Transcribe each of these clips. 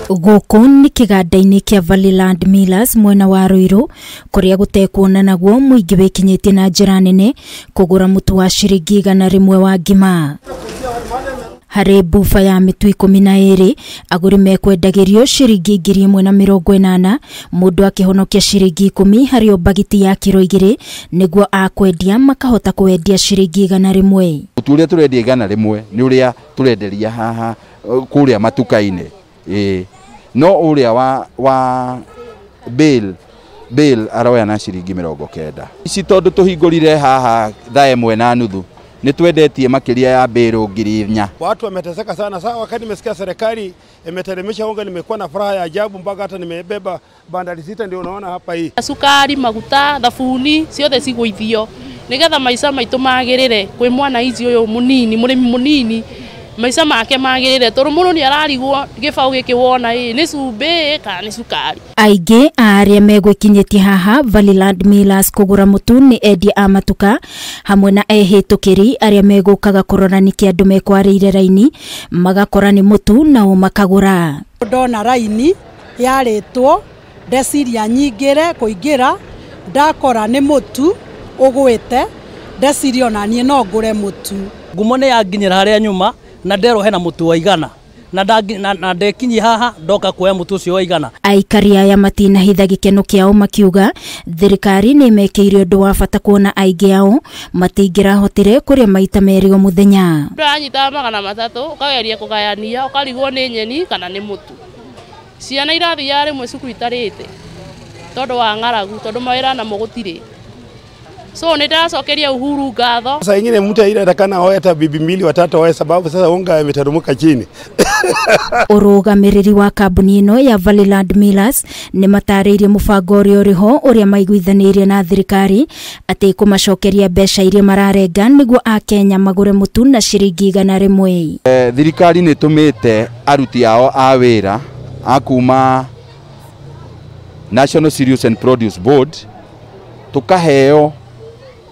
Gũkũ nĩ kĩganda-inĩ kĩa Valleyland Millers mwena wa Ruiru kũrĩa gũtekuonanagwo mũingĩ wĩkinyĩtie na njĩra nene kũgũra mũtu wa ciringi 100 wa ngima. Harĩ buba ya mĩtu 12 agũri mekwendagĩrio ciringi 1080 mũndũ akĩhonokia ciringi 10 harĩ o bagiti ya kiro 2 nĩguo akwendia makahota kwendia ciringi 100. Mũtu ũrĩa tũrendia 100 nĩ ũrĩa tũrenderia haha kũrĩa matuka-inĩ. No ũrĩa wa bill aroya na ciringi 90. Ici tondũ tũhingũrire haha thaa 1:30 nĩ twendetie makĩria ya bĩrũ 4,000. Watu wameteseka sana. Sasa wakati nimesikia serikali imeteremsha unga nimekuwa na furaha ya ajabu mpaka hata nimebeba bandari 6 ndio unaona hapa hii. Sukari, maguta, thabuni ciothe cigũithio nigetha maica maitũ magĩrĩre kwĩ mwana ici ũyũ mũnini mũrĩmi mũnini maica make magĩrĩre tondũ mũndũ nĩ ararigwo gĩbaũ gĩkĩ wona ĩ nĩ cumbĩ kana nĩ cukari. Aingĩ a arĩa megwĩkinyĩtie haha Valleyland Millers kũgũra mũtu nĩ endia a matuka hamwe na ehĩtũkĩri arĩa megũkaga kũrora nĩkĩ andũ mekwarĩire raini magakora nĩ mũtu nao makagũra. Ndona raini yarĩtwo ndeciria nyingĩre kũingĩra ndakora nĩ mũtu ũgwĩte ndeciria ona niĩ no ngũre mũtu. Ngumo nĩ yanginyĩra harĩa nyuma na nderwo hena mũtu wa 100 na ndekinyi haha ndoka kuoya mũtu ũcio wa 100. Aikari aya matinahitha gĩkeno kĩao makiuga thirikari nĩ mekĩire ũndũ wa bata kuona aingĩ ao matingĩrahotire kũrĩa maita merĩ o mũthenya. Ndanyita 300 ũkageria kũgayania ũkarigwo nĩ nyeni kana nĩ mũtu. Ciana irathiaga rĩmwe cukuru itarĩte tondũ wa ng'aragu tondũ mawĩra namo gũtirĩ. So nitasokeria Uhuru ngatho. Sasa ingine mtu ile atakana oe hata bibi mbili watatu oe sababu sasa unga imeteremka chini. Ũrũgamĩrĩri wa kambuni ĩno ya Valleyland Millers nĩ matarĩirie mũbango ũrĩa ũrĩho ũrĩa maiguithanĩirie na thirikari atĩ kũmacokeria mbeca iria mararenga nĩguo akenya magũre mũtu na ciringi 100. Thirikari nĩ ĩtũmĩte aruti ao a wĩra a kuma National Cereals and Produce Board tukaheo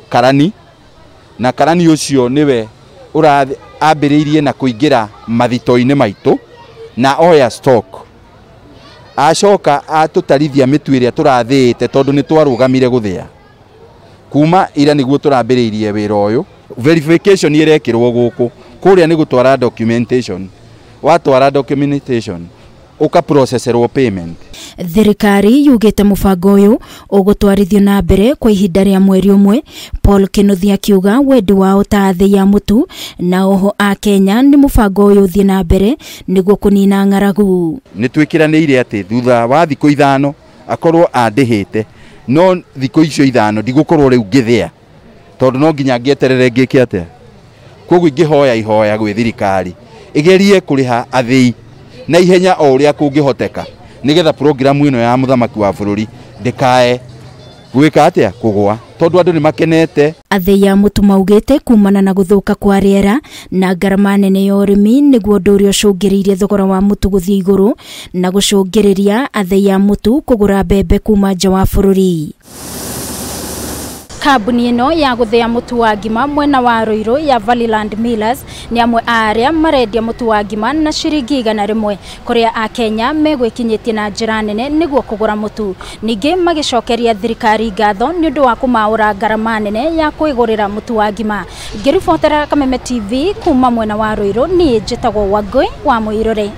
karani na karani ucio niwe ambĩrĩirie na kũingĩra mathito-inĩ maitũ na oya stock acoka atũtarithia mĩtu ĩrĩa tũrathĩĩte tondũ nĩ twarũgamire gũthĩa kuma ira nĩguo tũrambĩrĩirie wĩra ũyũ. Verification ĩrekĩrwo gũkũ kũrĩa nĩ gũtwara documentation, watwara documentation uka processerwo payment. Thirikari yugĩte mũbango ũyũ ũgũtwarithio na mbere kwa ihinda rĩa mweri ũmwe. Paul Kinuthia akiuga wendi wao ta athĩi a mũtu na oho a Kenya nĩ mũbango ũyũ ũthiĩ na mbere nĩguo kũnina ng'aragu. Nĩ twĩkĩranĩire atĩ thutha wa thikũ 5 akorwo andĩhĩte, no thikũ icio 5 ndigũkorwo rĩu ngĩthĩa tondũ no nginya ngĩeterere ngĩke atĩa. Koguo ingĩhoya ihoya gwĩ thirikari ĩgerie kũrĩha athĩi na ihenya o ũrĩa kũngĩhoteka nĩgetha programu ĩno ya mũthamaki wa bũrũri ndĩkae gwĩka atĩa kũgũa tondũ andũ nĩ makenete. Athĩi a mũtu maugĩte kumana na gũthũka kwa rĩera na ngarama nene ya ũrĩmi nĩguo ũndũ ũrĩa ũcũngĩrĩirie thogora wa mũtu gũthiĩ igũrũ na gũcũngĩrĩria athĩi a mũtu kũgũra mbembe kuma nja wa bũrũri. Kambuni ĩno ya gũthĩa mũtu wa ngima mwena wa Ruiru ya Valleyland Millers nĩ amwe a arĩa marendia mũtu wa ngima na ciringi 100 kũrĩa akenya megwĩkinyĩtie na njĩra nene nĩguo kũgũra mũtu. Ningĩ magĩcokeria thirikari ngatho nĩ ũndũ wa kũmaũra ngarama nene ya kwĩgũrĩra mũtu wa ngima. Ngĩribotera Kameme TV kuma mwena wa Ruiru, niĩ njĩtagwo Wangũi wa Mũirũrĩ.